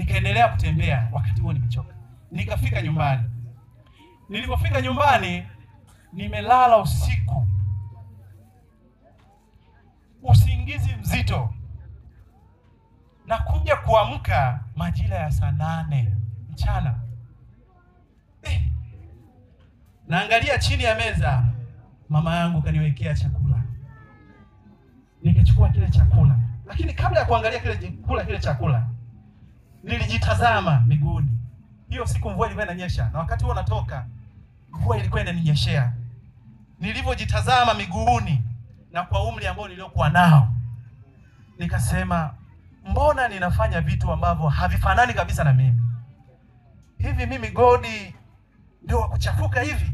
Nikaendelea kutembea, wakati huo nimechoka. Nikafika nyumbani. Nilipofika nyumbani, nimelala usiku, usingizi mzito, na kuja kuamka majira ya saa 8 mchana. Naangalia chini ya meza, mama yangu kaniwekea chakula. Nikachukua kile chakula, lakini kabla ya kuangalia kula kile chakula, nilijitazama miguuni. Hiyo siku mvua ilikuwa inanyesha, na wakati huo natoka, mvua ilikuwa inaninyeshea. Nilivyojitazama miguuni na kwa umri ambao niliokuwa nao, nikasema mbona ninafanya vitu ambavyo havifanani kabisa na mimi? Hivi mimi Godi ndio wa kuchafuka hivi?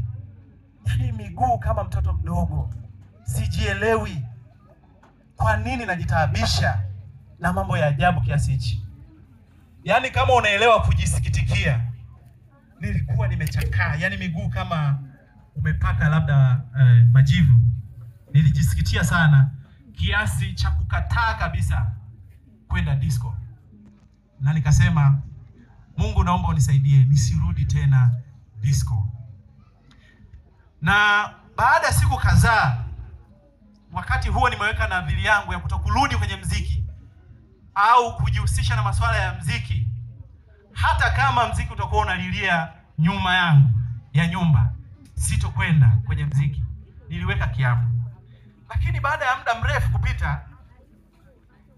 Yaani miguu kama mtoto mdogo, sijielewi. Kwa nini najitaabisha na mambo ya ajabu kiasi hichi? Yaani kama unaelewa kujisikitikia, nilikuwa nimechakaa, yaani miguu kama umepaka labda majivu. Nilijisikitia sana kiasi cha kukataa kabisa kwenda disco. Na nikasema, Mungu naomba unisaidie nisirudi tena disco. Na baada ya siku kadhaa, wakati huo nimeweka nadhiri yangu ya kutokurudi kwenye mziki au kujihusisha na masuala ya mziki, hata kama mziki utakuwa unalilia nyuma yangu ya nyumba, sitokwenda kwenye mziki. Niliweka kiapo. Lakini baada ya muda mrefu kupita,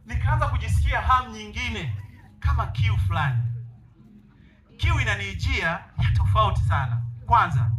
nikaanza kujisikia hamu nyingine, kama kiu fulani. Kiu inanijia ya tofauti sana. Kwanza,